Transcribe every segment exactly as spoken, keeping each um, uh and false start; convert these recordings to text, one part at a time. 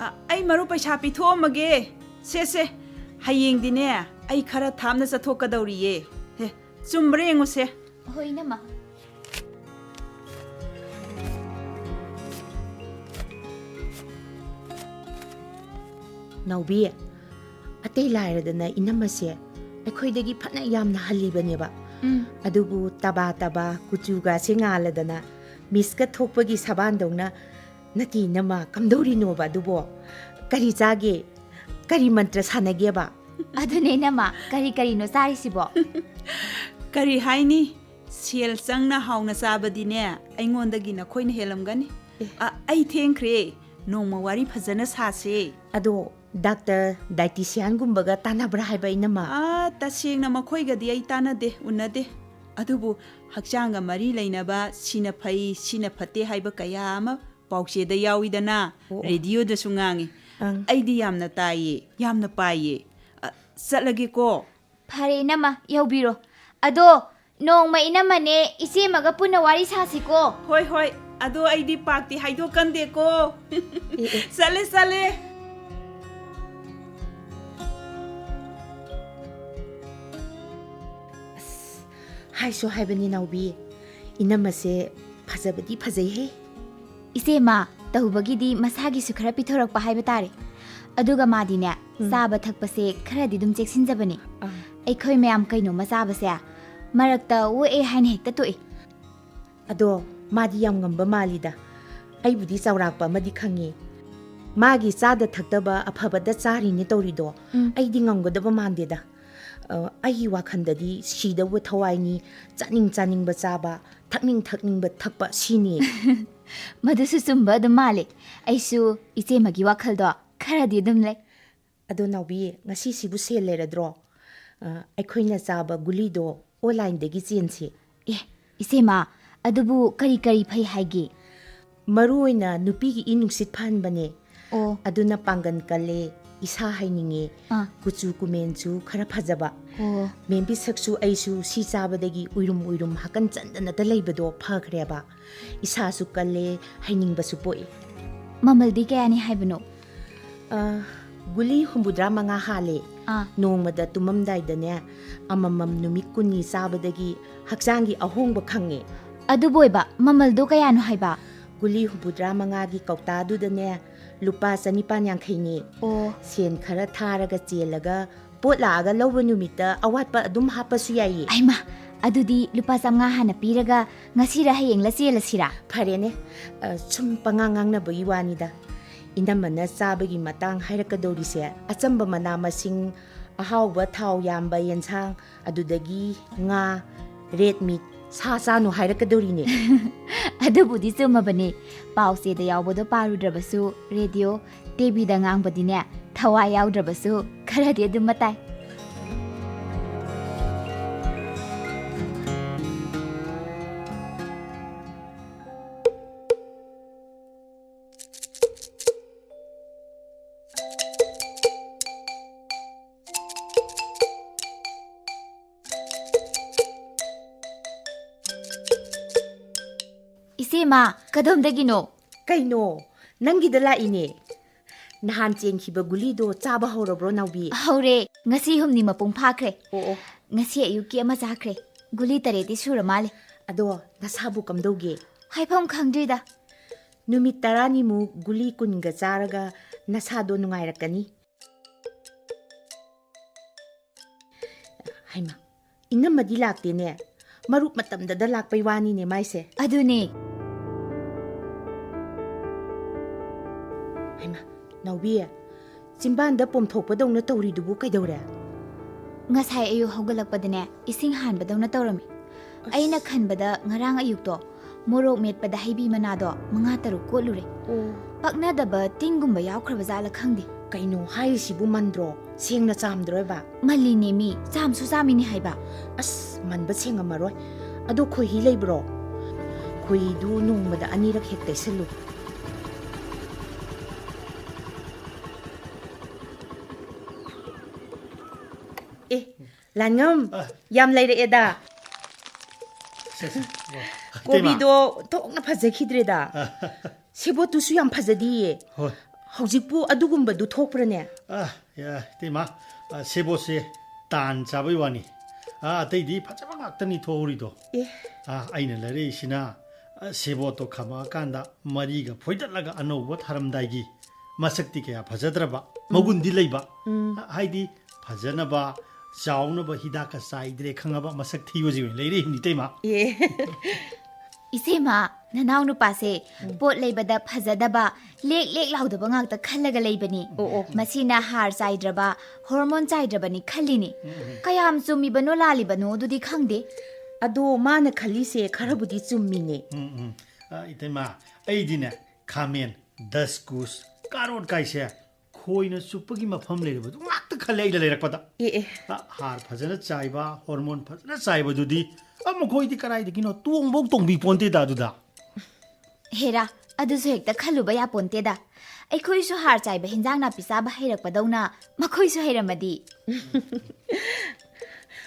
ꯑ, ꯑꯩ ꯃꯔꯨꯞ ꯄꯩꯁꯥ ꯄꯤꯊꯣꯛꯑꯝꯃꯒꯦ꯫ ꯁꯦ, ꯁꯦ, ꯍꯌꯦꯡꯗꯤꯅꯦ, ꯑꯩ ꯈꯔ ꯊꯥꯞꯅ ꯆꯠꯊꯣꯛꯀꯗꯧꯔꯤꯌꯦ꯫ ꯍꯦ, ꯆꯨꯝꯕ꯭ꯔꯥ ꯌꯦꯡꯉꯨꯁꯦ꯫ ꯍꯣꯏ, ꯏꯅꯝꯃ꯫ ꯅꯥꯎꯕꯤ, ꯑꯇꯩ ꯂꯥꯏꯔꯗꯅ ꯏꯅꯝꯃꯁꯦ ꯑꯩꯈꯣꯏꯗꯒꯤ ꯐꯅ ꯌꯥꯝꯅ ꯍꯜꯂꯤꯕꯅꯦꯕ꯫ ꯎꯝ꯫ ꯑꯗꯨꯕꯨ ꯇꯕꯥ ꯇꯕꯥ ꯀꯨꯆꯨꯒꯁꯦ ꯉꯥꯜꯂꯗꯅ ꯃꯤꯁꯀ ꯊꯣꯛꯄꯒꯤ ꯁꯕꯥꯟꯗꯧꯅ ꯅꯠꯇꯦ ꯏꯅꯝꯃ, ꯀꯝꯗꯧꯔꯤꯅꯣꯕ ꯑꯗꯨꯕꯣ? ꯀꯔꯤ ꯆꯥꯒꯦ? ꯀꯔꯤ ꯃꯟꯇ꯭ꯔ ꯁꯥꯟꯅꯒꯦꯕ? ꯑꯗꯨꯅꯦ ꯏꯅꯝꯃ, ꯀꯔꯤ ꯀꯔꯤꯅꯣ ꯆꯥꯔꯤꯁꯤꯕꯣ? ꯀꯔꯤ ꯍꯥꯏꯅꯤ? ꯁꯦꯜ ꯆꯪꯅ ꯍꯥꯎꯅ ꯆꯥꯕꯗꯤꯅꯦ, ꯑꯩꯉꯣꯟꯗꯒꯤ ꯅꯈꯣꯏꯅ ꯍꯦꯜꯂꯝꯒꯅꯤ꯫ ꯑꯦ꯫ ꯑ, ꯑꯩ ꯊꯦꯡꯈ꯭ꯔꯦ꯫ ꯅꯣꯡꯃ ꯋꯥꯔꯤ ꯐꯖꯅ ꯁꯥꯁꯦ꯫ ꯑꯗꯣ ꯗꯥꯛꯇꯔ ꯗꯥꯏꯇꯤꯁꯤꯌꯥꯟꯒꯨꯝꯕꯒ ꯇꯥꯟꯅꯕ꯭ꯔꯥ ꯍꯥꯏꯕ ꯏꯅꯝꯃ? ꯑ, ꯇꯁꯦꯡꯅ ꯃꯈꯣꯏꯒꯗꯤ ꯑꯩ ꯇꯥꯟꯅꯗꯦ, ꯎꯅꯗꯦ꯫ ꯑꯗꯨꯕꯨ ꯍꯛꯆꯥꯡꯒ ꯃꯔꯤ ꯂꯩꯅꯕ ꯁꯤꯅ ꯐꯩ, ꯁꯤꯅ ꯐꯠꯇꯦ ꯍꯥꯏꯕ ꯀꯌꯥ ꯑꯃ ꯄꯥꯎꯆꯦꯗ ꯌꯥꯎꯏꯗꯅ, ꯑꯣ, ꯑꯣ꯫ ꯔꯦꯗꯤꯑꯣꯗꯁꯨ ꯉꯥꯡꯉꯤ꯫ ꯑꯪ꯫ ꯑꯩꯗꯤ ꯌꯥꯝꯅ ꯇꯥꯏꯌꯦ, ꯌꯥꯝꯅ ꯄꯥꯏꯌꯦ꯫ ꯑ, ꯆꯠꯂꯒꯦꯀꯣ꯫ ꯐꯔꯦ ꯏꯅꯝꯃ, ꯌꯧꯕꯤꯔꯣ꯫ ꯑꯗꯣ ꯅꯣꯡꯃ ꯏꯅꯝꯃꯅꯦ ꯏꯆꯦꯃꯒ ꯄꯨꯟꯅ ꯋꯥꯔꯤ ꯁꯥꯁꯤꯀꯣ꯫ ꯍꯣꯏ, ꯍꯣꯏ꯫ ꯑꯗꯣ ꯑꯩꯗꯤ ꯄꯥꯛꯇꯤ ꯍꯥꯏꯗꯣꯛꯀꯟꯗꯦꯀꯣ꯫ ꯑꯦ, ꯑꯦ꯫ ꯆꯠꯂꯦ, ꯆꯠꯂꯦ꯫ ꯑꯁ, ꯍꯥꯏꯁꯨ ꯍꯥꯏꯕꯅꯤ ꯅꯥꯎꯕꯤ, ꯏꯅꯝꯃꯁꯦ ꯐꯖꯕꯗꯤ ꯐꯖꯩꯍꯦ꯫ ꯏꯆꯦꯃ, ꯇꯧꯕꯒꯤꯗꯤ ꯃꯁꯥꯒꯤꯁꯨ ꯈꯔ ꯄꯤꯊꯣꯔꯛꯄ ꯍꯥꯏꯕ ꯇꯥꯔꯦ꯫ ꯑꯗꯨꯒ ꯃꯥꯗꯤꯅꯦ, ꯎꯝ꯫ ꯆꯥꯕ ꯊꯛꯄꯁꯦ ꯈꯔꯗꯤ ꯑꯗꯨꯝ ꯆꯦꯛꯁꯤꯟꯖꯕꯅꯦ꯫ ꯑꯥ꯫ ꯑꯩꯈꯣꯏ ꯃꯌꯥꯝ ꯀꯩꯅꯣꯝꯃ ꯆꯥꯕꯁꯦ ꯃꯔꯛꯇ ꯑꯣꯛꯑꯦ ꯍꯥꯏꯅ ꯍꯦꯛꯇ ꯇꯣꯛꯏ꯫ ꯑꯗꯣ ꯃꯥꯗꯤ ꯌꯥꯝ ꯉꯝꯕ ꯃꯥꯜꯂꯤꯗ꯫ ꯑꯩꯕꯨꯗꯤ ꯆꯥꯎꯔꯥꯛꯄ ꯑꯃꯗꯤ ꯈꯪꯉꯤ꯫ ꯃꯥꯒꯤ ꯆꯥꯗ ꯊꯛꯇꯕ ꯑꯐꯕꯗ ꯆꯥꯔꯤꯅꯦ ꯇꯧꯔꯤꯗꯣ꯫ ꯎꯝ꯫ ꯑꯩꯗꯤ ꯉꯝꯒꯗꯕ ꯃꯥꯟꯗꯦꯗ꯫ ꯑ, ꯑꯩꯒꯤ ꯋꯥꯈꯜꯗꯗꯤ ꯁꯤꯗꯧꯕ ꯊꯋꯥꯏꯅꯤ, ꯆꯥꯅꯤꯡ ꯆꯥꯅꯤꯡꯕ ꯆꯥꯕ, ꯊꯛꯅꯤꯡ ꯊꯛꯅꯤꯡꯕ ꯊꯛꯄ, ꯁꯤꯅꯤ꯫ ꯃꯗꯨꯁꯨ ꯆꯨꯝꯕ ꯑꯗꯨꯝ ꯃꯥꯜꯂꯦ꯫ ꯑꯩꯁꯨ ꯏꯆꯦꯃꯒꯤ ꯋꯥꯈꯜꯗꯣ ꯈꯔꯗꯤ ꯑꯗꯨꯝ ꯂꯩ꯫ ꯑꯗꯣ ꯅꯥꯎꯕꯤ, ꯉꯁꯤꯁꯤꯕꯨ ꯁꯦꯜ ꯂꯩꯔꯗ꯭ꯔꯣ? ꯑ, ꯑꯩꯈꯣꯏꯅ ꯆꯥꯕ ꯒꯨꯂꯤꯗꯣ ꯑꯣꯟꯂꯥꯏꯟꯗꯒꯤ ꯆꯦꯟꯁꯤ꯫ ꯑꯦ, ꯏꯆꯦꯃ, ꯑꯗꯨꯕꯨ ꯀꯔꯤ ꯀꯔꯤ ꯐꯩ ꯍꯥꯏꯒꯦ? ꯃꯔꯨ ꯑꯣꯏꯅ ꯅꯨꯄꯤꯒꯤ ꯏ ꯅꯨꯡꯁꯤꯠ ꯐꯍꯟꯕꯅꯦ꯫ ꯑꯣ꯫ ꯑꯗꯨꯅ ꯄꯥꯡꯒꯜ ꯀꯜꯂꯦ, ꯏꯁꯥ ꯍꯥꯏꯅꯤꯡꯉꯦ, ꯑꯥ꯫ ꯀꯨꯆꯨ ꯀꯨꯃꯦꯟꯁꯨ ꯈꯔ ꯐꯖꯕ꯫ ꯑꯣ꯫ ꯃꯦꯝꯕꯤ ꯁꯛꯁꯨ ꯑꯩꯁꯨ ꯁꯤ ꯆꯥꯕꯗꯒꯤ ꯎꯏꯔꯨꯝ ꯎꯏꯔꯨꯝ ꯍꯥꯀꯟ ꯆꯟꯗꯅꯇ ꯂꯩꯕꯗꯣ ꯐꯈ꯭ꯔꯦꯕ꯫ ꯏꯁꯥꯁꯨ ꯀꯜꯂꯦ, ꯍꯩꯅꯤꯡꯕꯁꯨ ꯄꯣꯛꯏ꯫ ꯃꯃꯜꯗꯤ ꯀꯌꯥꯅꯤ ꯍꯥꯏꯕꯅꯣ? ꯑ, ꯒꯨꯂꯤ ꯍꯨꯝꯐꯨꯇꯔꯥ ꯃꯉꯥ ꯍꯥꯜꯂꯦ꯫ ꯑꯥ꯫ ꯅꯣꯡꯃꯗ ꯇꯨꯝꯃꯝꯗꯥꯏꯗꯅꯦ, ꯑꯃꯃꯝ ꯅꯨꯃꯤꯠ ꯀꯨꯟꯅꯤ ꯆꯥꯕꯗꯒꯤ ꯍꯛꯆꯥꯡꯒꯤ ꯑꯍꯣꯡꯕ ꯈꯪꯉꯦ꯫ ꯑꯗꯨꯕꯨ ꯑꯣꯏꯕ, ꯃꯃꯜꯗꯣ ꯀꯌꯥꯅꯣ ꯍꯥꯏꯕ? ꯒꯨꯂꯤ ꯍꯨꯝꯐꯨꯇꯔꯥ ꯃꯉꯥꯒꯤ ꯀꯧꯇꯥꯗꯨꯗꯅꯦ, ꯂꯨꯄꯥ ꯆꯅꯤꯄꯥꯟ ꯌꯥꯡꯈꯩꯅꯦ꯫ ꯑꯣ꯫ ꯁꯦꯟ ꯈꯔ ꯊꯥꯔꯒ ꯆꯦꯜꯂꯒ ꯄꯣꯠ ꯂꯥꯛꯑꯒ ꯂꯧꯕ ꯅꯨꯃꯤꯠꯇ ꯑꯋꯥꯠꯄ ꯑꯗꯨꯝ ꯍꯥꯞꯄꯁꯨ ꯌꯥꯏꯌꯦ꯫ ꯑꯩꯃ, ꯑꯗꯨꯗꯤ ꯂꯨꯄꯥ ꯆꯥꯝꯃꯉꯥ ꯍꯥꯟꯅ ꯄꯤꯔꯒ ꯉꯁꯤꯔ ꯍꯌꯦꯡꯂ ꯆꯦꯜꯂꯁꯤꯔꯥ? ꯐꯔꯦꯅꯦ, ꯑ, ꯁꯨꯝ ꯄꯉꯥꯡ ꯉꯥꯡꯅꯕꯒꯤ ꯋꯥꯅꯤꯗ꯫ ꯏꯅꯝꯃꯅ ꯆꯥꯕꯒꯤ ꯃꯇꯥꯡ ꯍꯥꯏꯔꯛꯀꯗꯧꯔꯤꯁꯦ, ꯑꯆꯝꯕ ꯃꯅꯥ ꯃꯁꯤꯡ, ꯑꯍꯥꯎꯕ ꯊꯥꯎ ꯌꯥꯝꯕ ꯌꯦꯟꯁꯥꯡ, ꯑꯗꯨꯗꯒꯤ ꯉꯥ, red meat, ꯁꯥ ꯆꯥꯅꯨ ꯍꯥꯏꯔꯛꯀꯗꯧꯔꯤꯅꯦ꯫ ꯑꯗꯨꯕꯨꯗꯤ ꯆꯨꯝꯃꯕꯅꯦ꯫ ꯄꯥꯎꯆꯦꯗ ꯌꯥꯎꯕꯗꯣ ꯄꯥꯔꯨꯗ꯭ꯔꯕꯁꯨ, ꯔꯦꯗꯤꯑꯣ, ꯇꯤꯚꯤꯗ ꯉꯥꯡꯕꯗꯤꯅꯦ, ꯊꯋꯥꯏ ꯌꯥꯎꯗ꯭ꯔꯕꯁꯨ ꯈꯔꯗꯤ ꯑꯗꯨꯝ ꯃꯇꯥꯏ꯫ ꯏꯆꯦꯃ, ꯀꯗꯣꯝꯗꯒꯤꯅꯣ? ꯀꯩꯅꯣ, ꯅꯪꯒꯤꯗ ꯂꯥꯛꯏꯅꯦ꯫ ꯅꯍꯥꯟ ꯆꯦꯟꯈꯤꯕ ꯒꯨꯂꯤꯗꯣ ꯆꯥꯕ ꯍꯧꯔꯕ꯭ꯔꯣ, ꯅꯥꯎꯕꯤ? ꯍꯧꯔꯦ꯫ ꯉꯁꯤ ꯍꯨꯝꯅꯤ ꯃꯄꯨꯡ ꯐꯥꯈ꯭ꯔꯦ꯫ ꯑꯣ, ꯑꯣ꯫ ꯉꯁꯤ ꯑꯌꯨꯛꯀꯤ ꯑꯃ ꯆꯥꯈ꯭ꯔꯦ꯫ ꯒꯨꯂꯤ ꯇꯔꯦꯠꯇꯤ ꯁꯨꯔ ꯃꯥꯜꯂꯦ꯫ ꯑꯗꯣ ꯅꯁꯥꯕꯨ ꯀꯝꯗꯧꯒꯦ? ꯍꯥꯏꯐꯝ ꯈꯪꯗ꯭ꯔꯤꯗ꯫ ꯅꯨꯃꯤꯠ ꯇꯔꯥꯅꯤꯃꯨꯛ ꯒꯨꯂꯤ ꯀꯨꯟꯒ ꯆꯥꯔꯒ ꯅꯁꯥꯗꯣ ꯅꯨꯡꯉꯥꯏꯔꯛꯀꯅꯤ꯫ ꯍꯩꯃꯥ, ꯏꯅꯝꯃꯗꯤ ꯂꯥꯛꯇꯦꯅꯦ꯫ ꯃꯔꯨꯞ ꯃꯇꯝꯗꯗ ꯂꯥꯛꯄꯩ ꯋꯥꯅꯤꯅꯦ ꯃꯥꯏꯁꯦ꯫ ꯑꯗꯨꯅꯦ꯫ ꯍꯩꯃꯥ, ꯅꯥꯎꯕꯤ, ꯆꯤꯝꯕꯥꯟꯗ ꯄꯣꯝꯊꯣꯛꯄꯗꯧꯅ ꯇꯧꯔꯤꯗꯨꯕꯨ ꯀꯩꯗꯧꯔꯦ? ꯉꯁꯥꯏ ꯑꯌꯨꯛ ꯍꯧꯒꯠꯂꯛꯄꯗꯅꯦ, ꯏꯁꯤꯡ ꯍꯥꯟꯕꯗꯧꯅ ꯇꯧꯔꯝꯃꯤ꯫ ꯑꯁ꯫ ꯑꯩꯅ ꯈꯟꯕꯗ ꯉꯔꯥꯡ ꯑꯌꯨꯛꯇꯣ ꯃꯣꯔꯣꯛ ꯃꯦꯠꯄꯗ ꯍꯩꯕꯤ ꯃꯅꯥꯗꯣ ꯃꯉꯥ ꯇꯔꯨꯛ ꯀꯣꯠꯂꯨꯔꯦ꯫ ꯑꯣ꯫ ꯄꯛꯅꯗꯕ ꯇꯤꯟꯒꯨꯝꯕ ꯌꯥꯎꯈ꯭ꯔꯕ ꯖꯥꯠꯂ ꯈꯪꯗꯦ꯫ ꯀꯩꯅꯣ ꯍꯥꯏꯔꯤꯁꯤꯕꯨ, ꯃꯟꯗ꯭ꯔꯣ? ꯁꯦꯡꯅ ꯆꯥꯝꯗ꯭ꯔꯣꯏꯕ? ꯃꯜꯂꯤꯅꯦ ꯃꯤ, ꯆꯥꯝꯁꯨ ꯆꯥꯝꯃꯤꯅꯦ ꯍꯥꯏꯕ꯫ ꯑꯁ, ꯃꯟꯕ ꯁꯦꯡꯉꯝꯃꯔꯣꯏ꯫ ꯑꯗꯣ ꯈꯣꯏꯍꯤ ꯂꯩꯕ꯭ꯔꯣ? ꯈꯣꯏꯍꯤꯗꯨ ꯅꯣꯡꯃꯗ ꯑꯅꯤꯔꯛ ꯍꯦꯛ ꯇꯩꯁꯜꯂꯨ꯫ ꯑꯦ, ꯂꯥꯟꯉꯝ, ꯑ꯫ ꯌꯥꯝ ꯂꯩꯔꯛꯑꯦꯗ꯫ ꯁꯦ, ꯁꯦ, ꯋꯥ꯫ ꯏꯇꯩꯃ꯫ ꯀꯣꯕꯤꯗꯣ ꯊꯣꯛꯅ ꯐꯖꯈꯤꯗ꯭ꯔꯦꯗ꯫ ꯑ꯫ ꯁꯦꯕꯣꯠꯇꯨꯁꯨ ꯌꯥꯝ ꯐꯖꯗꯤꯌꯦ꯫ ꯍꯣꯏ꯫ ꯍꯧꯖꯤꯛꯄꯨ ꯑꯗꯨꯒꯨꯝꯕꯗꯨ ꯊꯣꯛꯄ꯭ꯔꯅꯦ? ꯑ, ꯌꯥ, ꯏꯇꯩꯃ, ꯑ, ꯁꯦꯕꯣꯠꯁꯦ ꯇꯥꯟ ꯆꯥꯕꯩ ꯋꯥꯅꯤ꯫ ꯑ, ꯑꯇꯩꯗꯤ ꯐꯖꯕ ꯉꯥꯛꯇꯅꯤ ꯊꯣꯛꯍꯧꯔꯤꯗꯣ꯫ ꯑꯦ꯫ ꯑ, ꯑꯩꯅ ꯂꯩꯔꯛꯏꯁꯤꯅ, ꯑ, ꯁꯦꯕꯣꯠꯇꯣ ꯈꯥꯝꯃꯛꯑꯀꯥꯟꯗ ꯃꯔꯤꯒ ꯐꯣꯏꯗꯠꯂꯒ ꯑꯅꯧꯕ ꯊꯥꯔꯝꯗꯥꯏꯒꯤ ꯃꯁꯛꯇꯤ ꯀꯌꯥ ꯐꯖꯗ꯭ꯔꯕ, ꯃꯒꯨꯟꯗꯤ ꯂꯩꯕ꯫ ꯑ, ꯍꯥꯏꯗꯤ ꯐꯖꯅꯕ, ꯆꯥꯎꯅꯕ ꯍꯤꯗꯥꯛꯀ ꯆꯥꯏꯗ꯭ꯔꯦ ꯈꯪꯉꯕ ꯃꯁꯛ ꯊꯤꯕꯁꯤ ꯑꯣꯏꯅ ꯂꯩꯔꯛꯏꯅꯤ, ꯏꯇꯩꯃ꯫ ꯑꯦ꯫ ꯏꯆꯦꯃ, ꯅꯅꯥꯎ ꯅꯨꯄꯥꯁꯦ ꯄꯣꯠ ꯂꯩꯕꯗ ꯐꯖꯗꯕ, ꯂꯦꯛ ꯂꯦꯛ ꯂꯥꯎꯗꯕ ꯉꯥꯛꯇ ꯈꯜꯂꯒ ꯂꯩꯕꯅꯤ꯫ ꯑꯣ, ꯑꯣ꯫ ꯃꯁꯤꯅ ꯍꯥꯔ ꯆꯥꯏꯗ꯭ꯔꯕ, ꯍꯣꯔꯃꯣꯟ ꯆꯥꯏꯗ꯭ꯔꯕꯅꯤ ꯈꯜꯂꯤꯅꯤ꯫ ꯀꯌꯥꯝ ꯆꯨꯝꯃꯤꯕꯅꯣ ꯂꯥꯜꯂꯤꯕꯅꯣ ꯑꯗꯨꯗꯤ ꯈꯪꯗꯦ꯫ ꯑꯗꯣ ꯃꯥꯅ ꯈꯜꯂꯤꯁꯦ ꯈꯔꯕꯨꯗꯤ ꯆꯨꯝꯃꯤꯅꯦ꯫ ꯎꯝ, ꯎꯝ꯫ ꯑ, ꯏꯇꯩꯃ, ꯑꯩꯗꯤꯅꯦ, ꯈꯥꯃꯦꯟ, ꯗꯁꯀꯨꯁ, ꯀꯥꯔꯣꯠ ꯀꯥꯏꯁꯦ ꯈꯣꯏꯅ ꯆꯨꯞꯄꯒꯤ ꯃꯐꯝ ꯂꯩꯔꯕꯗꯨ ꯉꯥꯛꯇ ꯈꯜꯂꯦ ꯑꯩꯅ ꯂꯩꯔꯛꯄꯗ꯫ ꯑꯦ, ꯑꯦ꯫ ꯑ, ꯍꯥꯔ ꯐꯖꯅ ꯆꯥꯏꯕ, ꯍꯣꯔꯃꯣꯟ ꯐꯖꯅ ꯆꯥꯏꯕꯗꯨꯗꯤ, ꯑ, ꯃꯈꯣꯏꯗꯤ ꯀꯗꯥꯏꯗꯒꯤꯅꯣ, ꯇꯣꯡꯕꯧ ꯇꯣꯡꯕꯤ ꯄꯣꯟꯇꯦꯗ ꯑꯗꯨꯗ꯫ ꯍꯦꯔꯥ, ꯑꯗꯨꯁꯨ ꯍꯦꯛꯇ ꯈꯜꯂꯨꯕ ꯌꯥꯄꯣꯟꯇꯦꯗ꯫ ꯑꯩꯈꯣꯏꯁꯨ ꯍꯥꯔ ꯆꯥꯏꯕ ꯍꯤꯟꯖꯥꯡ ꯅꯥꯄꯤ ꯆꯥꯕ ꯍꯩꯔꯛꯄꯗꯧꯅ ꯃꯈꯣꯏꯁꯨ ꯍꯩꯔꯝꯃꯗꯤ꯫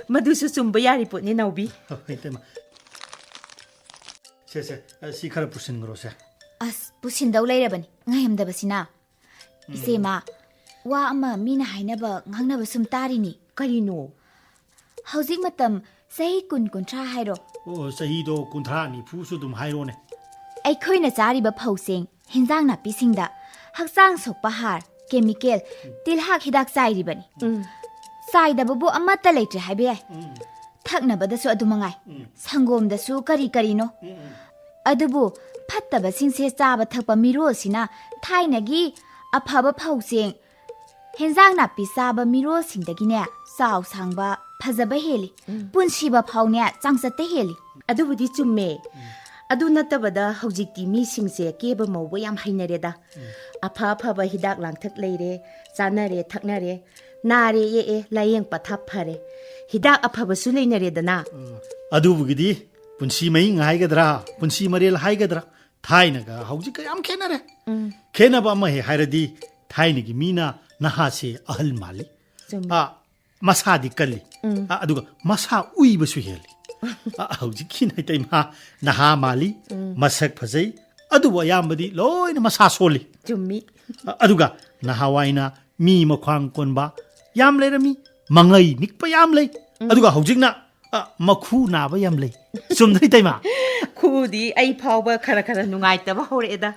ꯃꯗꯨꯁꯨ ꯆꯨꯝꯕ ꯌꯥꯔꯤ ꯄꯣꯠꯅꯤ, ꯅꯥꯎꯕꯤ꯫ ꯍꯣꯏ, ꯏꯇꯩꯃ꯫ ꯁꯦ, ꯁꯦ, ꯑ, ꯁꯤ ꯈꯔ ꯄꯨꯁꯤꯟꯈ꯭ꯔꯣꯁꯦ꯫ ꯑꯁ, ꯄꯨꯁꯤꯟꯗꯧ ꯂꯩꯔꯕꯅꯤ, ꯉꯥꯏꯔꯝꯗꯕꯁꯤꯅ꯫ ꯏꯆꯦꯃ, ꯋꯥ ꯑꯃ ꯃꯤꯅ ꯍꯥꯏꯅꯕ ꯉꯥꯡꯅꯕ ꯁꯨꯝ ꯇꯥꯔꯤꯅꯤ꯫ ꯀꯔꯤꯅꯣ? ꯍꯧꯖꯤꯛ ꯃꯇꯝ ꯆꯍꯤ ꯀꯨꯟ, ꯀꯨꯟꯊ꯭ꯔꯥ ꯍꯥꯏꯔꯣ꯫ ꯑꯣ, ꯆꯍꯤꯗꯣ ꯀꯨꯟꯊ꯭ꯔꯥ ꯅꯤꯐꯨꯁꯨ ꯑꯗꯨꯝ ꯍꯥꯏꯔꯣꯅꯦ꯫ ꯑꯩꯈꯣꯏꯅ ꯆꯥꯔꯤꯕ ꯐꯧꯁꯤꯡ, ꯍꯤꯟꯖꯥꯡ ꯅꯥꯄꯤꯁꯤꯡꯗ ꯍꯛꯆꯥꯡ ꯁꯣꯛꯄ ꯍꯥꯔ, ꯀꯦꯃꯤꯀꯦꯜ, ꯇꯤꯜꯍꯥꯛ ꯍꯤꯗꯥꯛ ꯆꯥꯏꯔꯤꯕꯅꯤ꯫ ꯎꯝ꯫ ꯆꯥꯏꯗꯕꯕꯨ ꯑꯃꯠꯇ ꯂꯩꯇ꯭ꯔꯦ ꯍꯥꯏꯕ ꯌꯥꯏ꯫ ꯎꯝ, ꯊꯛꯅꯕꯗꯁꯨ ꯑꯗꯨ ꯃꯉꯥꯏ꯫ ꯎꯝ, ꯁꯪꯒꯣꯝꯗꯁꯨ ꯀꯔꯤ ꯀꯔꯤꯅꯣ꯫ ꯎꯝ, ꯎꯝ꯫ ꯑꯗꯨꯕꯨ ꯐꯠꯇꯕꯁꯤꯡꯁꯦ ꯆꯥꯕ ꯊꯛꯄ ꯃꯤꯔꯣꯜꯁꯤꯅ ꯊꯥꯏꯅꯒꯤ ꯑꯐꯕ ꯐꯧꯁꯤꯡ, ꯍꯦꯟꯖꯥꯡ ꯅꯥꯄꯤ ꯆꯥꯕ ꯃꯤꯔꯣꯜꯁꯤꯡꯗꯒꯤꯅꯦ ꯆꯥꯎ ꯁꯥꯡꯕ, ꯐꯖꯕ ꯍꯦꯜꯂꯤ꯫ ꯄꯨꯟꯁꯤꯕ ꯐꯥꯎꯅꯦ ꯆꯥꯡꯆꯠꯇ ꯍꯦꯜꯂꯤ꯫ ꯑꯗꯨꯕꯨꯗꯤ ꯆꯨꯝꯃꯦ꯫ ꯑꯗꯨ ꯅꯠꯇꯕꯗ ꯍꯧꯖꯤꯛꯇꯤ ꯃꯤꯁꯤꯡꯁꯦ ꯀꯦꯕ ꯃꯧꯕ ꯌꯥꯝ ꯍꯩꯅꯔꯦꯗ꯫ ꯑꯐ ꯑꯐꯕ ꯍꯤꯗꯥꯛ ꯂꯥꯡꯊꯛ ꯂꯩꯔꯦ, ꯆꯥꯅꯔꯦ, ꯊꯛꯅꯔꯦ, ꯅꯥꯔꯦ ꯌꯦꯛꯑꯦ, ꯂꯥꯏꯌꯦꯡ ꯄꯊꯥꯞ ꯐꯔꯦ꯫ ꯍꯤꯗꯥꯛ ꯑꯐꯕꯁꯨ ꯂꯩꯅꯔꯦꯗꯅ꯫ ꯑꯗꯨꯕꯨꯒꯤꯗꯤ ꯄꯨꯟꯁꯤ ꯃꯍꯤꯡ ꯍꯥꯏꯒꯗ꯭ꯔꯥ, ꯄꯨꯟꯁꯤ ꯃꯔꯦꯜ ꯍꯥꯏꯒꯗ꯭ꯔꯥ, ꯊꯥꯏꯅꯒ ꯍꯧꯖꯤꯛꯀ ꯌꯥꯝ ꯈꯦꯠꯅꯔꯦ꯫ ꯈꯦꯠꯅꯕ ꯑꯃ ꯍꯦꯛ ꯍꯥꯏꯔꯗꯤ, ꯊꯥꯏꯅꯒꯤ ꯃꯤꯅ ꯅꯍꯥꯁꯦ ꯑꯍꯜ ꯃꯥꯜꯂꯤ꯫ ꯆꯨꯝꯃꯤ꯫ ꯑ, ꯃꯁꯥꯗꯤ ꯀꯜꯂꯤ꯫ ꯑ, ꯑꯗꯨꯒ ꯃꯁꯥ ꯎꯏꯕꯁꯨ ꯍꯦꯜꯂꯤ꯫ ꯑ, ꯍꯧꯖꯤꯛꯀꯤ ꯅꯥꯏꯇꯩꯃ ꯅꯍꯥ ꯃꯥꯜꯂꯤ, ꯃꯁꯛ ꯐꯖꯩ, ꯑꯗꯨꯕꯨ ꯑꯌꯥꯝꯕꯗꯤ ꯂꯣꯏꯅ ꯃꯁꯥ ꯁꯣꯜꯂꯤ꯫ ꯆꯨꯝꯃꯤ꯫ ꯑ-, ꯑꯗꯨꯒ ꯅꯍꯥꯟꯋꯥꯏꯅ ꯃꯤ ꯃꯈ꯭ꯋꯥꯡ ꯀꯣꯟꯕ ꯌꯥꯝ ꯂꯩꯔꯝꯃꯤ, ꯃꯉꯩ ꯅꯤꯛꯄ ꯌꯥꯝ ꯂꯩ꯫ ꯎꯝ꯫ ꯑꯗꯨꯒ ꯍꯧꯖꯤꯛꯅ, ꯑ, ꯃꯈꯨ ꯅꯥꯕ ꯌꯥꯝ ꯂꯩ꯫ ꯆꯨꯝꯗ꯭ꯔ, ꯏꯇꯩꯃ? ꯈꯨꯗꯤ ꯑꯩ ꯐꯥꯎꯕ ꯈꯔ ꯈꯔ ꯅꯨꯡꯉꯥꯏꯇꯕ ꯍꯧꯔꯛꯑꯦꯗ꯫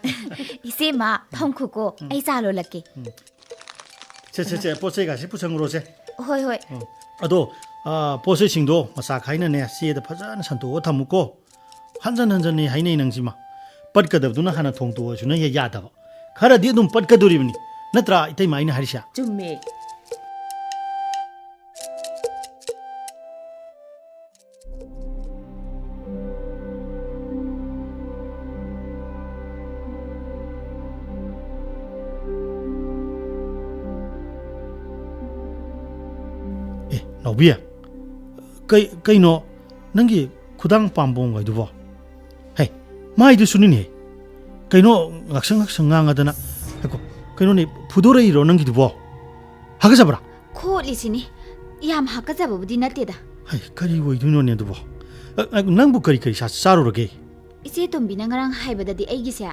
ꯏꯆꯦꯃ, ꯐꯝꯈꯣꯀꯣ, ꯎꯝ꯫ ꯑꯩ ꯆꯥ ꯂꯣꯜꯂꯛꯀꯦ꯫ ꯎꯝ꯫ ꯁꯦ, ꯁꯦ, ꯁꯦ, ꯄꯣꯠ ꯆꯩꯒꯁꯤ ꯄꯨꯁꯟꯈ꯭ꯔꯣꯁꯦ꯫ ꯍꯣꯏ, ꯍꯣꯏ꯫ ꯎꯝ꯫ ꯑꯗꯣ, ꯑ, ꯄꯣꯠ ꯆꯩꯁꯤꯡꯗꯣ ꯃꯆꯥ ꯈꯥꯏꯅꯅꯦ, ꯆꯦꯗ ꯐꯖꯅ ꯁꯟꯇꯣꯛꯑ ꯊꯝꯃꯨꯀꯣ꯫ ꯍꯟꯖꯟ ꯍꯟꯖꯟꯅꯦ ꯍꯥꯏꯅꯩ ꯅꯪꯁꯤꯃ꯫ ꯄꯠꯀꯗꯕꯗꯨꯅ ꯍꯥꯟꯅ ꯊꯣꯡꯇꯣꯛꯑꯁꯨꯅ ꯍꯦꯛ ꯌꯥꯗꯕ꯫ ꯈꯔꯗꯤ ꯑꯗꯨꯝ ꯄꯠꯀꯗꯣꯔꯤꯕꯅꯤ꯫ ꯅꯠꯇ꯭ꯔꯥ, ꯏꯇꯩꯃ, ꯑꯩꯅ ꯍꯥꯏꯔꯤꯁꯦ? ꯆꯨꯝꯃꯦ꯫ ꯑꯦ, ꯅꯥꯎꯕꯤ, ꯀꯩ-, ꯀꯩꯅꯣ ꯅꯪꯒꯤ ꯈꯨꯗꯥꯡ ꯄꯥꯝꯕꯣꯝ ꯍꯥꯏꯗꯨꯕꯣ? ꯍꯦ, ꯃꯥꯏꯗꯨꯁꯨꯅꯤꯅꯦ꯫ ꯀꯩꯅꯣ ꯉꯥꯛꯁꯪ ꯉꯥꯛꯁꯪ ꯉꯥꯡꯉꯗꯅ? ꯉꯥꯏꯈꯣ, ꯀꯩꯅꯣꯅꯦ, ꯐꯨꯗꯣꯔꯛꯏꯔꯣ ꯅꯪꯒꯤꯗꯨꯕꯣ? ꯍꯥꯒꯠꯆꯕ꯭ꯔꯥ? ꯈꯣꯠꯂꯤꯁꯤꯅꯤ꯫ ꯌꯥꯝ ꯍꯥꯀꯠꯆꯕꯕꯨꯗꯤ ꯅꯠꯇꯦꯗ꯫ ꯍꯩ, ꯀꯔꯤ ꯑꯣꯏꯗꯣꯏꯅꯣꯅꯦ ꯑꯗꯨꯕꯣ? ꯑ, ꯑ, ꯅꯪꯕꯨ ꯀꯔꯤ ꯀꯔꯤ ꯆꯥ-, ꯆꯥꯔꯨꯔꯒꯦ? ꯏꯆꯦ ꯇꯣꯝꯕꯤꯅ ꯉꯔꯥꯡ ꯍꯥꯏꯕꯗꯗꯤ ꯑꯩꯒꯤꯁꯦ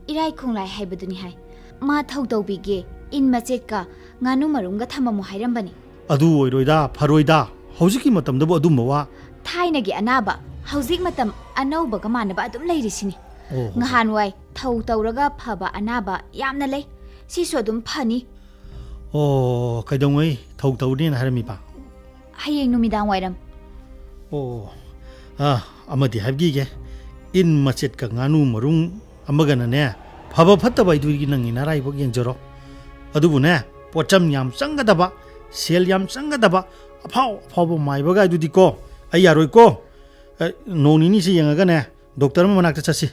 ꯏꯔꯥꯏ ꯈꯣꯡꯂꯥꯏ ꯍꯥꯏꯕꯗꯨꯅꯤ ꯍꯥꯏ꯫ ꯃꯥ ꯊꯧ ꯇꯧꯕꯤꯒꯦ, ꯏꯟ ꯃꯆꯦꯠꯀ ꯉꯥꯅꯨ ꯃꯔꯨꯝꯒ ꯊꯝꯃꯝꯃꯨ ꯍꯥꯏꯔꯝꯕꯅꯤ꯫ ꯑꯗꯨ ꯑꯣꯏꯔꯣꯏꯗ, ꯐꯔꯣꯏꯗ꯫ ꯍꯧꯖꯤꯛꯀꯤ ꯃꯇꯝꯗꯕꯨ ꯑꯗꯨꯝꯕ ꯋꯥ꯫ ꯊꯥꯏꯅꯒꯤ ꯑꯅꯥꯕ ꯍꯧꯖꯤꯛ ꯃꯇꯝ ꯑꯅꯧꯕꯒ ꯃꯥꯟꯅꯕ ꯑꯗꯨꯝ ꯂꯩꯔꯤꯁꯤꯅꯤ꯫ ꯑꯣ, ꯍꯣ, ꯍꯣ꯫ ꯉꯍꯥꯟꯋꯥꯏ ꯊꯧ ꯇꯧꯔꯒ ꯐꯕ ꯑꯅꯥꯕ ꯌꯥꯝꯅ ꯂꯩ꯫ ꯁꯤꯁꯨ ꯑꯗꯨꯝ ꯐꯅꯤ꯫ ꯑꯣ, ꯀꯩꯗꯧꯉꯩ ꯊꯧ ꯇꯧꯅꯦꯅ ꯍꯥꯏꯔꯝꯃꯤꯕ? ꯍꯌꯦꯡ ꯅꯨꯃꯤꯗꯥꯡ ꯋꯥꯏꯔꯝ꯫ ꯑꯣ, ꯑ, ꯑꯃꯗꯤ ꯍꯥꯏꯕꯤꯒꯦ, ꯏꯟ ꯃꯆꯦꯠꯀ ꯉꯥꯅꯨ ꯃꯔꯨꯝ ꯑꯃꯒꯅꯅꯦ, ꯐꯕ ꯐꯠꯇꯕ ꯍꯥꯏꯗꯨꯒꯤ ꯅꯪꯒꯤ ꯅꯔꯥꯏꯕꯛ ꯌꯦꯡꯖꯔꯣ꯫ ꯑꯗꯨꯕꯨꯅꯦ, ꯄꯣꯠꯆꯝ ꯌꯥꯝ ꯆꯪꯒꯗꯕ, ꯁꯦꯜ ꯌꯥꯝ ꯆꯪꯒꯗꯕ, ꯑꯐꯥꯎ ꯑꯐꯥꯎꯕ ꯃꯥꯏꯕꯒ ꯍꯥꯏꯗꯨꯗꯤꯀꯣ, ꯑꯩ ꯌꯥꯔꯣꯏꯀꯣ꯫ ꯑ, ꯅꯣꯡ ꯅꯤꯅꯤꯁꯤ ꯌꯦꯡꯉꯒꯅꯦ, ꯗꯣꯛꯇꯔ ꯑꯃ ꯃꯅꯥꯛꯇ ꯆꯠꯁꯤ꯫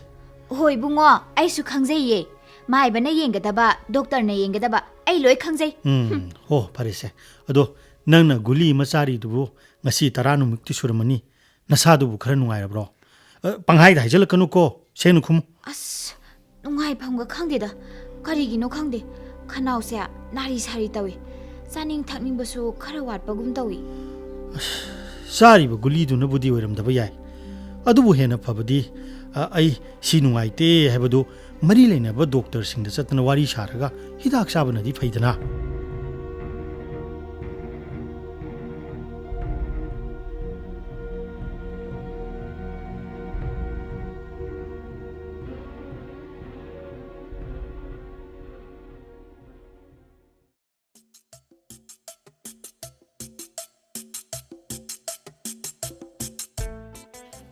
ꯍꯣꯏ ꯏꯕꯨꯡꯉꯣ, ꯑꯩꯁꯨ ꯈꯪꯖꯩꯌꯦ꯫ ꯃꯥꯏꯕꯅ ꯌꯦꯡꯒꯗꯕ, ꯗꯣꯛꯇꯔꯅ ꯌꯦꯡꯒꯗꯕ, ꯑꯩ ꯂꯣꯏ ꯈꯪꯖꯩ꯫ ꯎꯝ, ꯍꯣ, ꯐꯔꯦꯁꯦ꯫ ꯑꯗꯣ ꯅꯪꯅ ꯒꯨꯂꯤ ꯑꯃ ꯆꯥꯔꯤꯗꯨꯕꯨ ꯉꯁꯤ ꯇꯔꯥꯅꯤꯃꯨꯛꯇꯤ ꯁꯨꯔꯝꯃꯅꯤ꯫ ꯅꯁꯥꯗꯨꯕꯨ ꯈꯔ ꯅꯨꯡꯉꯥꯏꯔꯕ꯭ꯔꯣ? ꯑ, ꯄꯪꯍꯥꯏꯗ ꯍꯥꯏꯖꯜꯂꯛꯀꯅꯨꯀꯣ, ꯁꯦꯡꯅ ꯈꯨꯝꯃꯨ꯫ ꯑꯁ, ꯅꯨꯡꯉꯥꯏꯐꯝꯒ ꯈꯪꯗꯦꯗ꯫ ꯀꯔꯤꯒꯤꯅꯣ ꯈꯪꯗꯦ, ꯈꯅꯥꯎꯁꯦ ꯅꯥꯔꯤ ꯁꯥꯔꯤ ꯇꯧꯏ꯫ ꯆꯥꯅꯤꯡ ꯊꯛꯅꯤꯡꯕꯁꯨ ꯈꯔ ꯋꯥꯠꯄꯒꯨꯝ ꯇꯧꯏ꯫ ꯑꯁ, ꯆꯥꯔꯤꯕ ꯒꯨꯂꯤꯗꯨꯅꯕꯨꯗꯤ ꯑꯣꯏꯔꯝꯗꯕ ꯌꯥꯏ, ꯑꯗꯨꯕꯨ ꯍꯦꯟꯅ ꯐꯕꯗꯤ ꯑ, ꯑꯩ ꯁꯤ ꯅꯨꯡꯉꯥꯏꯇꯦ ꯍꯥꯏꯕꯗꯨ ꯃꯔꯤ ꯂꯩꯅꯕ ꯗꯣꯛꯇꯔꯁꯤꯡꯗ ꯆꯠꯇꯅ ꯋꯥꯔꯤ ꯁꯥꯔꯒ ꯍꯤꯗꯥꯛ ꯆꯥꯕꯅꯗꯤ ꯐꯩꯗꯅ꯫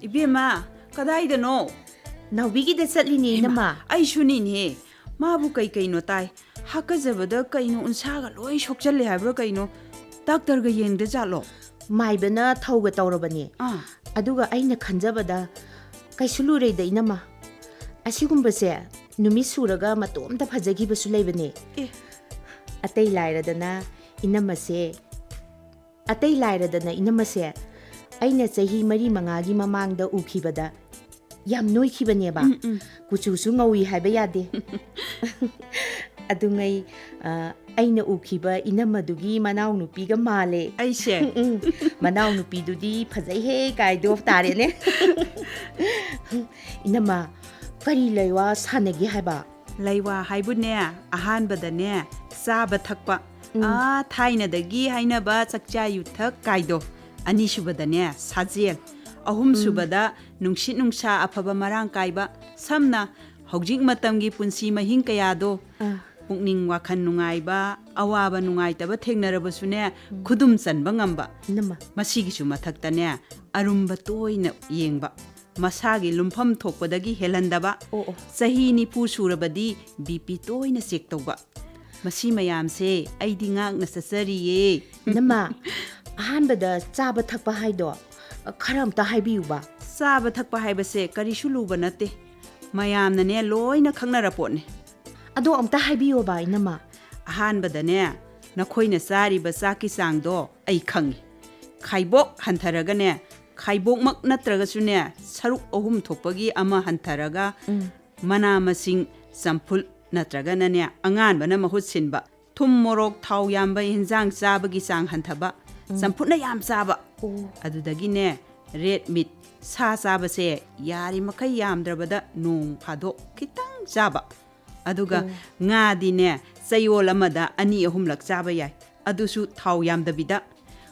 ꯏꯕꯦꯝꯃ, ꯀꯗꯥꯏꯗꯅꯣ? ꯅꯥꯎꯕꯤꯒꯤꯗ ꯆꯠꯂꯤꯅꯦ, ꯍꯩꯃꯥ, ꯏꯅꯝꯃ꯫ ꯑꯩꯁꯨꯅꯤꯅꯦ꯫ ꯃꯥꯕꯨ ꯀꯩ ꯀꯩꯅꯣ ꯇꯥꯏ꯫ ꯍꯥꯀꯠꯆꯕꯗ ꯀꯩꯅꯣ ꯎꯟꯁꯥꯒ ꯂꯣꯏ ꯁꯣꯛꯆꯜꯂꯦ ꯍꯥꯏꯕ꯭ꯔꯥ ꯀꯩꯅꯣ? ꯗꯥꯛꯇꯔꯒ ꯌꯦꯡꯗ ꯖꯥꯠꯂꯣ? ꯃꯥꯏꯕꯅ ꯊꯧꯒ ꯇꯧꯔꯕꯅꯦ꯫ ꯑꯥ꯫ ꯑꯗꯨꯒ ꯑꯩꯅ ꯈꯟꯖꯕꯗ ꯀꯩꯁꯨ ꯂꯨꯔꯣꯏꯗ, ꯏꯅꯝꯃ꯫ ꯑꯁꯤꯒꯨꯝꯕꯁꯦ ꯅꯨꯃꯤꯠ ꯁꯨꯔꯒ ꯃꯇꯣꯝꯇ ꯐꯖꯈꯤꯕꯁꯨ ꯂꯩꯕꯅꯦ꯫ ꯑꯦ꯫ ꯑꯇꯩ ꯂꯥꯏꯔꯗꯅ ꯏꯅꯝꯃꯁꯦ, ꯑꯇꯩ ꯂꯥꯏꯔꯗꯅ ꯏꯅꯝꯃꯁꯦ, ꯑꯩꯅ ꯆꯍꯤ ꯃꯔꯤ ꯃꯉꯥꯒꯤ ꯃꯃꯥꯡꯗ ꯎꯈꯤꯕꯗ ꯌꯥꯝ ꯅꯣꯏꯈꯤꯕꯅꯦꯕ꯫ ꯎꯝ, ꯎꯝ꯫ ꯀꯨꯆꯨꯁꯨ ꯉꯧꯏ ꯍꯥꯏꯕ ꯌꯥꯗꯦ꯫ ꯑꯗꯨꯉꯩ, ꯑ, ꯑꯩꯅ ꯎꯈꯤꯕ ꯏꯅꯝꯃꯗꯨꯒꯤ ꯃꯅꯥꯎꯅꯨꯄꯤꯒ ꯃꯥꯜꯂꯦ꯫ ꯑꯩꯁꯦ? ꯎꯝ, ꯎꯝ꯫ ꯃꯅꯥꯎꯅꯨꯄꯤꯗꯨꯗꯤ ꯐꯖꯩꯍꯦ ꯀꯥꯏꯗꯣ ꯇꯥꯔꯦꯅꯦ꯫ ꯏꯅꯝꯃ, ꯀꯔꯤ ꯂꯩꯋꯥ ꯁꯥꯟꯅꯒꯦ ꯍꯥꯏꯕ? ꯂꯩꯋꯥ ꯍꯥꯏꯕꯨꯅꯦ, ꯑꯍꯥꯟꯕꯗꯅꯦ, ꯆꯥꯕ ꯊꯛꯄ꯫ ꯎꯝ꯫ ꯑꯥ, ꯊꯥꯏꯅꯗꯒꯤ ꯍꯥꯏꯅꯕ ꯆꯥꯛꯆꯥ ꯌꯨꯊꯛ ꯀꯥꯏꯗꯣ꯫ ꯑꯅꯤꯁꯨꯕꯗꯅꯦ, ꯁꯥꯖꯦꯜ꯫ ꯑꯍꯨꯝꯁꯨꯕꯗ, ꯎꯝ꯫ ꯅꯨꯡꯁꯤꯠ ꯅꯨꯡꯁꯥ ꯑꯐꯕ ꯃꯔꯥꯡ ꯀꯥꯏꯕ꯫ ꯁꯝꯅ, ꯍꯧꯖꯤꯛ ꯃꯇꯝꯒꯤ ꯄꯨꯟꯁꯤ ꯃꯍꯤꯡ ꯀꯌꯥꯗꯣ, ꯑꯥ꯫ ꯄꯨꯛꯅꯤꯡ ꯋꯥꯈꯜ ꯅꯨꯡꯉꯥꯏꯕ, ꯑꯋꯥꯕ ꯅꯨꯡꯉꯥꯏꯇꯕ ꯊꯦꯡꯅꯔꯕꯁꯨꯅꯦ, ꯎꯝ꯫ ꯈꯨꯗꯨꯝ ꯆꯟꯕ ꯉꯝꯕ꯫ ꯏꯅꯝꯃ꯫ ꯃꯁꯤꯒꯤꯁꯨ ꯃꯊꯛꯇꯅꯦ, ꯑꯔꯨꯝꯕ ꯇꯣꯏꯅ ꯌꯦꯡꯕ꯫ ꯃꯁꯥꯒꯤ ꯂꯨꯝꯐꯝ ꯊꯣꯛꯄꯗꯒꯤ ꯍꯦꯜꯍꯟꯗꯕ꯫ ꯑꯣ, ꯑꯣ꯫ ꯆꯍꯤ ꯅꯤꯐꯨ ꯁꯨꯔꯕꯗꯤ ꯕꯤ ꯄꯤ ꯇꯣꯏꯅ ꯆꯦꯛ ꯇꯧꯕ꯫ ꯃꯁꯤ ꯃꯌꯥꯝꯁꯦ ꯑꯩꯗꯤ ꯉꯥꯛꯅ ꯆꯠꯆꯔꯤꯌꯦ꯫ ꯏꯅꯝꯃ, ꯑꯍꯥꯟꯕꯗ ꯆꯥꯕ ꯊꯛꯄ ꯍꯥꯏꯗꯣ, ꯑ, ꯈꯔ ꯑꯝꯇ ꯍꯥꯏꯕꯤꯌꯨꯕ꯫ ꯆꯥꯕ ꯊꯛꯄ ꯍꯥꯏꯕꯁꯦ ꯀꯔꯤꯁꯨ ꯂꯨꯕ ꯅꯠꯇꯦ꯫ ꯃꯌꯥꯝꯅꯅꯦ ꯂꯣꯏꯅ ꯈꯪꯅꯔ ꯄꯣꯠꯅꯤ꯫ ꯑꯗꯣ ꯑꯝꯇ ꯍꯥꯏꯕꯤꯌꯣꯕ, ꯏꯅꯝꯃ꯫ ꯑꯍꯥꯟꯕꯗꯅꯦ, ꯅꯈꯣꯏꯅ ꯆꯥꯔꯤꯕ ꯆꯥꯛꯀꯤ ꯆꯥꯡꯗꯣ ꯑꯩ ꯈꯪꯉꯤ꯫ ꯈꯥꯏꯕꯣꯛ ꯍꯟꯊꯔꯒꯅꯦ, ꯈꯥꯏꯕꯣꯛꯃꯛ ꯅꯠꯇ꯭ꯔꯒꯁꯨꯅꯦ, ꯁꯔꯨꯛ ꯑꯍꯨꯝ ꯊꯣꯛꯄꯒꯤ ꯑꯃ ꯍꯟꯊꯔꯒ, ꯎꯝ꯫ ꯃꯅꯥ ꯃꯁꯤꯡ, ꯆꯝꯐꯨꯠ ꯅꯠꯇ꯭ꯔꯒꯅꯅꯦ, ꯑꯉꯥꯟꯕꯅ ꯃꯍꯨꯠ ꯁꯤꯟꯕ, ꯊꯨꯝ, ꯃꯣꯔꯣꯛ, ꯊꯥꯎ ꯌꯥꯝꯕ ꯏꯟꯖꯥꯡ ꯆꯥꯕꯒꯤ ꯆꯥꯡ ꯍꯟꯊꯕ, ꯎꯝ꯫ ꯆꯝꯐꯨꯠꯅ ꯌꯥꯝ ꯆꯥꯕ꯫ ꯑꯣ꯫ ꯑꯗꯨꯗꯒꯤꯅꯦ, red meat, ꯁꯥ ꯆꯥꯕꯁꯦ ꯌꯥꯔꯤꯃꯈꯩ ꯌꯥꯝꯗ꯭ꯔꯕꯗ ꯅꯣꯡ ꯐꯥꯗꯣꯛ ꯈꯤꯇꯪ ꯆꯥꯕ꯫ ꯑꯗꯨꯒ ꯑꯣ꯫ ꯉꯥꯗꯤꯅꯦ, ꯆꯌꯣꯜ ꯑꯃꯗ ꯑꯅꯤ ꯑꯍꯨꯝꯂꯛ ꯆꯥꯕ ꯌꯥꯏ, ꯑꯗꯨꯁꯨ ꯊꯥꯎ ꯌꯥꯝꯗꯕꯤꯗ꯫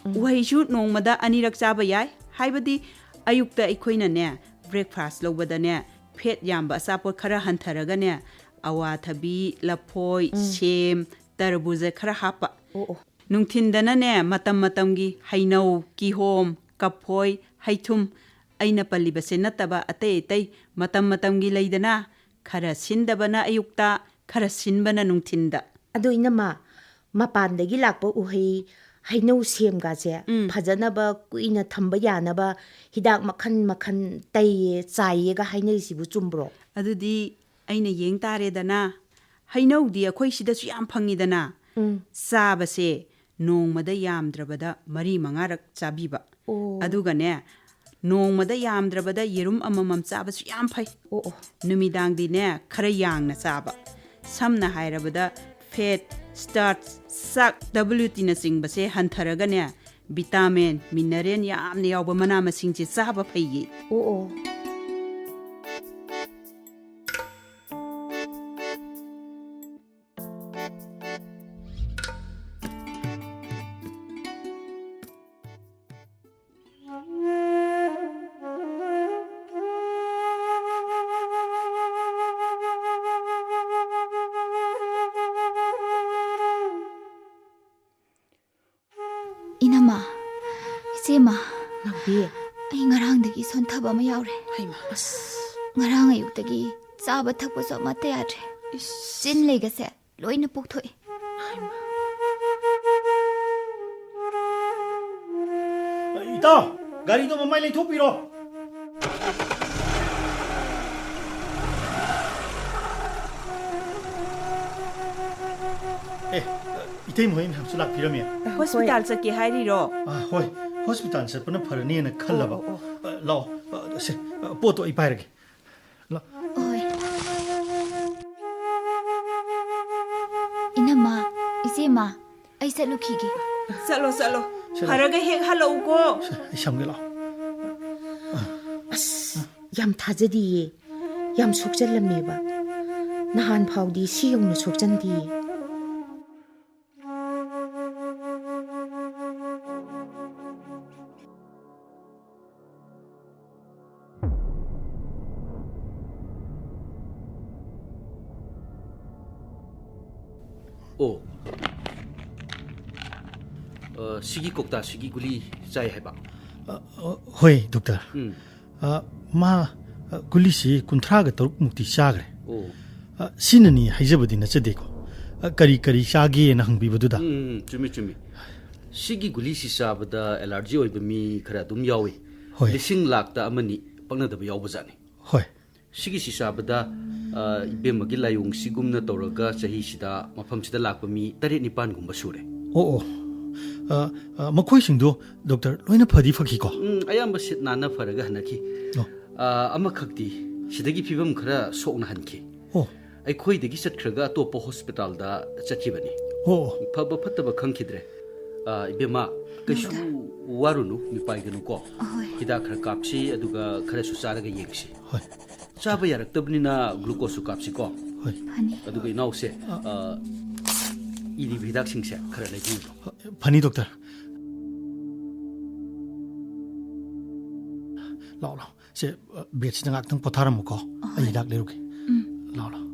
ꯎꯝ꯫ ꯎꯍꯩꯁꯨ ꯅꯣꯡꯃꯗ ꯑꯅꯤꯔꯛ ꯆꯥꯕ ꯌꯥꯏ, ꯍꯥꯏꯕꯗꯤ ꯑꯌꯨꯛꯇ ꯑꯩꯈꯣꯏꯅꯅꯦ, breakfast ꯂꯧꯕꯗꯅꯦ, fat ꯌꯥꯝꯕ ꯑꯆꯥꯄꯣꯠ ꯈꯔ ꯍꯟꯊꯔꯒꯅꯦ, ꯑꯋꯥꯊꯕꯤ, ꯂꯐꯣꯏ, ꯎꯝ꯫ ꯁꯦꯝ, ꯇꯔꯕꯨꯖ ꯈꯔ ꯍꯥꯞꯄ꯫ ꯑꯣ, ꯑꯣ꯫ ꯅꯨꯡꯊꯤꯟꯗꯅꯅꯦ, ꯃꯇꯝ ꯃꯇꯝꯒꯤ ꯍꯩꯅꯧ, ꯀꯤꯍꯣꯝ, ꯀꯐꯣꯏ, ꯍꯩꯊꯨꯝ, ꯑꯩꯅ ꯄꯜꯂꯤꯕꯁꯦ ꯅꯠꯇꯕ ꯑꯇꯩ ꯑꯇꯩ ꯃꯇꯝ ꯃꯇꯝꯒꯤ ꯂꯩꯗꯅ, ꯈꯔ ꯁꯤꯟꯗꯕꯅ ꯑꯌꯨꯛꯇ, ꯈꯔ ꯁꯤꯟꯕꯅ ꯅꯨꯡꯊꯤꯟꯗ꯫ ꯑꯗꯣ ꯏꯅꯝꯃ, ꯃꯄꯥꯟꯗꯒꯤ ꯂꯥꯛꯄ ꯎꯍꯩ, ꯍꯩꯅꯧ, ꯁꯦꯝꯒꯥꯁꯦ ꯎꯝ꯫ ꯐꯖꯅꯕ ꯀꯨꯏꯅ ꯊꯝꯕ ꯌꯥꯅꯕ ꯍꯤꯗꯥꯛ ꯃꯈꯟ ꯃꯈꯟ ꯇꯩꯌꯦ, ꯆꯥꯏꯌꯦꯒ ꯍꯥꯏꯅꯩꯁꯤꯕꯨ ꯆꯨꯝꯕ꯭ꯔꯣ? ꯑꯗꯨꯗꯤ ꯑꯩꯅ ꯌꯦꯡ ꯇꯥꯔꯦꯗꯅ꯫ ꯍꯩꯅꯧꯗꯤ ꯑꯩꯈꯣꯏ ꯁꯤꯗꯁꯨ ꯌꯥꯝ ꯐꯪꯉꯤꯗꯅ꯫ ꯎꯝ꯫ ꯆꯥꯕꯁꯦ ꯅꯣꯡꯃꯗ ꯌꯥꯝꯗ꯭ꯔꯕꯗ ꯃꯔꯤ ꯃꯉꯥꯔꯛ ꯆꯥꯕꯤꯕ꯫ ꯑꯣ꯫ ꯑꯗꯨꯒꯅꯦ, ꯅꯣꯡꯃꯗ ꯌꯥꯝꯗ꯭ꯔꯕꯗ ꯌꯦꯔꯨꯝ ꯑꯃꯃꯝ ꯆꯥꯕꯁꯨ ꯌꯥꯝ ꯐꯩ꯫ ꯑꯣ, ꯑꯣ꯫ ꯅꯨꯃꯤꯗꯥꯡꯗꯤꯅꯦ, ꯈꯔ ꯌꯥꯡꯅ ꯆꯥꯕ꯫ ꯁꯝꯅ ꯍꯥꯏꯔꯕꯗ, fat, starch, ꯆꯥꯛ, W T ꯅꯆꯤꯡꯕꯁꯦ ꯍꯟꯊꯔꯒꯅꯦ, vitamin, mineral ꯌꯥꯝꯅ ꯌꯥꯎꯕ ꯃꯅꯥ ꯃꯁꯤꯡꯁꯦ ꯆꯥꯕ ꯐꯩꯌꯦ꯫ ꯑꯣ, ꯑꯣ꯫ ꯏꯅꯝꯃ, ꯏꯆꯦꯃ, ꯅꯥꯎꯕꯤ꯫ ꯑꯩ ꯉꯔꯥꯡꯗꯒꯤ ꯁꯣꯟꯊꯕ ꯑꯃ ꯌꯥꯎꯔꯦ꯫ ꯍꯩꯃꯥ, ꯑꯁ꯫ ꯉꯔꯥꯡ ꯑꯌꯨꯛꯇꯒꯤ ꯆꯥꯕ ꯊꯛꯄꯁꯨ ꯑꯃꯠꯇ ꯌꯥꯗ꯭ꯔꯦ꯫ ꯏꯁ꯫ ꯆꯤꯟ ꯂꯩꯒꯁꯦ ꯂꯣꯏꯅ ꯄꯣꯛꯊꯣꯛꯑꯦ꯫ ꯍꯩꯃꯥ꯫ ꯏꯇꯥꯎ, ꯒꯥꯔꯤꯗꯣ ꯃꯃꯥꯏ ꯂꯩꯊꯣꯛꯄꯤꯔꯣ꯫ ꯑꯦ, ꯏꯇꯩꯃ ꯍꯣꯏ ꯃꯌꯥꯝꯁꯨ ꯂꯥꯛꯄꯤꯔꯝꯃꯦ꯫ ꯍꯣꯁꯄꯤꯇꯥꯜ ꯆꯠꯀꯦ ꯍꯥꯏꯔꯤꯔꯣ? ꯑ, ꯍꯣꯏ, ꯍꯣꯁꯄꯤꯇꯥꯜ ꯆꯠꯄꯅ ꯐꯔꯅꯤꯅ ꯈꯜꯂꯕ꯫ ꯑꯣ, ꯑꯣ, ꯑꯣ꯫ ꯑ, ꯂꯥꯛꯑꯣ, ꯑ, ꯁꯦ, ꯑ, ꯄꯣꯠꯇꯣ ꯑꯩ ꯄꯥꯏꯔꯒꯦ꯫ ꯂꯥꯛ-, ꯍꯣꯏ꯫ ꯏꯅꯝꯃ, ꯏꯆꯦꯃ, ꯑꯩ ꯆꯠꯂꯨꯈꯤꯒꯦ꯫ ꯆꯠꯂꯣ, ꯆꯠꯂꯣ꯫ ꯆꯠꯂꯣ꯫ ꯐꯔꯒ ꯍꯦꯛ ꯍꯜꯂꯛꯎꯀꯣ꯫ ꯑꯩ ꯁꯝꯒꯦ, ꯂꯥꯛꯑꯣ꯫ ꯑꯁ, ꯌꯥꯝ ꯊꯥꯖꯗꯤꯌꯦ꯫ ꯌꯥꯝ ꯁꯣꯛꯆꯜꯂꯝꯃꯦꯕ꯫ ꯅꯍꯥꯟ ꯐꯥꯎꯗꯤ ꯁꯤ ꯌꯧꯅ ꯁꯣꯛꯆꯟꯗꯤꯌꯦ꯫ ꯑꯣ꯫ ꯑ, ꯁꯤꯒꯤ ꯀꯧꯇꯥꯁꯤꯒꯤ ꯒꯨꯂꯤ ꯆꯥꯏ ꯍꯥꯏꯕ? ꯑ, ꯑ, ꯍꯣꯏ, ꯗꯣꯛꯇꯔ꯫ ꯎꯝ꯫ ꯑ, ꯃꯥ, ꯑ, ꯒꯨꯂꯤꯁꯤ ꯀꯨꯟꯊ꯭ꯔꯥꯒ ꯇꯔꯨꯛ ꯃꯨꯛꯇꯤ ꯆꯥꯈ꯭ꯔꯦ꯫ ꯑꯣ꯫ ꯑ, ꯁꯤꯅꯅꯤ ꯍꯥꯏꯖꯕꯗꯤ ꯅꯠꯆꯗꯦꯀꯣ꯫ ꯑ, ꯀꯔꯤ ꯀꯔꯤ ꯆꯥꯒꯦꯅ ꯍꯪꯕꯤꯕꯗꯨꯗ꯫ ꯎꯝ, ꯎꯝ, ꯆꯨꯝꯃꯤ, ꯆꯨꯝꯃꯤ꯫ ꯁꯤꯒꯤ ꯒꯨꯂꯤꯁꯤ ꯆꯥꯕꯗ ꯑꯦꯂꯔꯖꯤ ꯑꯣꯏꯕ ꯃꯤ ꯈꯔ ꯑꯗꯨꯝ ꯌꯥꯎꯏ꯫ ꯍꯣꯏ꯫ ꯂꯤꯁꯤꯡ ꯂꯥꯛꯇ ꯑꯃꯅꯤ ꯄꯛꯅꯗꯕ ꯌꯥꯎꯕꯖꯥꯠꯅꯤ꯫ ꯍꯣꯏ꯫ ꯁꯤꯒꯤꯁꯤ ꯆꯥꯕꯗ, ꯑ, ꯏꯕꯦꯝꯃꯒꯤ ꯂꯥꯏꯑꯣꯡꯁꯤꯒꯨꯝꯅ ꯇꯧꯔꯒ ꯆꯍꯤꯁꯤꯗ ꯃꯐꯝꯁꯤꯗ ꯂꯥꯛꯄ ꯃꯤ ꯇꯔꯦꯠ ꯅꯤꯄꯥꯟꯒꯨꯝꯕ ꯁꯨꯔꯦ꯫ ꯑꯣ, ꯑꯣ꯫ ꯑ, ꯑ, ꯃꯈꯣꯏꯁꯤꯡꯗꯣ, ꯗꯣꯛꯇꯔ, ꯂꯣꯏꯅ ꯐꯗꯤ ꯐꯈꯤꯀꯣ? ꯎꯝ, ꯑꯌꯥꯝꯕ ꯁꯤꯠ ꯅꯥꯟꯅ ꯐꯔꯒ ꯍꯟꯅꯈꯤ꯫ ꯑꯣ꯫ ꯑ, ꯑꯃꯈꯛꯇꯤ ꯁꯤꯗꯒꯤ ꯐꯤꯕꯝ ꯈꯔ ꯁꯣꯛꯅ ꯍꯟꯈꯤ꯫ ꯑꯣ꯫ ꯑꯩꯈꯣꯏꯗꯒꯤ ꯆꯠꯈ꯭ꯔꯒ ꯑꯇꯣꯞꯄ ꯍꯣꯁꯄꯤꯇꯥꯜꯗ ꯆꯠꯈꯤꯕꯅꯤ꯫ ꯑꯣ, ꯑꯣ꯫ ꯐꯕ ꯐꯠꯇꯕ ꯈꯪꯈꯤꯗ꯭ꯔꯦ꯫ ꯑ, ꯏꯕꯦꯝꯃ, ꯀꯩꯁꯨ ꯗꯣꯛꯇꯔ꯫ ꯋꯥꯔꯨꯅꯨ, ꯃꯤꯄꯥꯏꯒꯅꯨꯀꯣ꯫ ꯑꯍꯣꯏ꯫ ꯍꯤꯗꯥꯛ ꯈꯔ ꯀꯥꯞꯁꯤ, ꯑꯗꯨꯒ ꯈꯔꯁꯨ ꯆꯥꯔꯒ ꯌꯦꯡꯁꯤ꯫ ꯍꯣꯏ꯫ ꯆꯥꯕ ꯌꯥꯔꯛꯇꯕꯅꯤꯅ ꯒ꯭ꯂꯨꯀꯣꯁꯁꯨ ꯀꯥꯞꯁꯤꯀꯣ꯫ ꯍꯣꯏ꯫ ꯐꯅꯤ꯫ ꯑꯗꯨꯒ ꯏꯅꯥꯎꯁꯦ, ꯑ, ꯏꯔꯤꯕ ꯍꯤꯗꯥꯛꯁꯤꯡꯁꯦ ꯈꯔ ꯂꯩꯕꯤꯌꯨ꯫ ꯐꯅꯤ, ꯗꯣꯛꯇꯔ꯫ ꯂꯥꯛꯑꯣ, ꯂꯥꯛꯑꯣ꯫ ꯁꯦ, ꯑ, ꯕꯦꯗꯁꯤꯗ ꯉꯥꯛꯇꯪ ꯄꯣꯊꯥꯔꯝꯃꯨꯀꯣ꯫ ꯑꯩ ꯍꯣꯏ꯫ ꯍꯤꯗꯥꯛ ꯂꯩꯔꯨꯒꯦ꯫ ꯎꯝ꯫ ꯂꯥꯛꯑꯣ, ꯂꯥꯛꯑꯣ꯫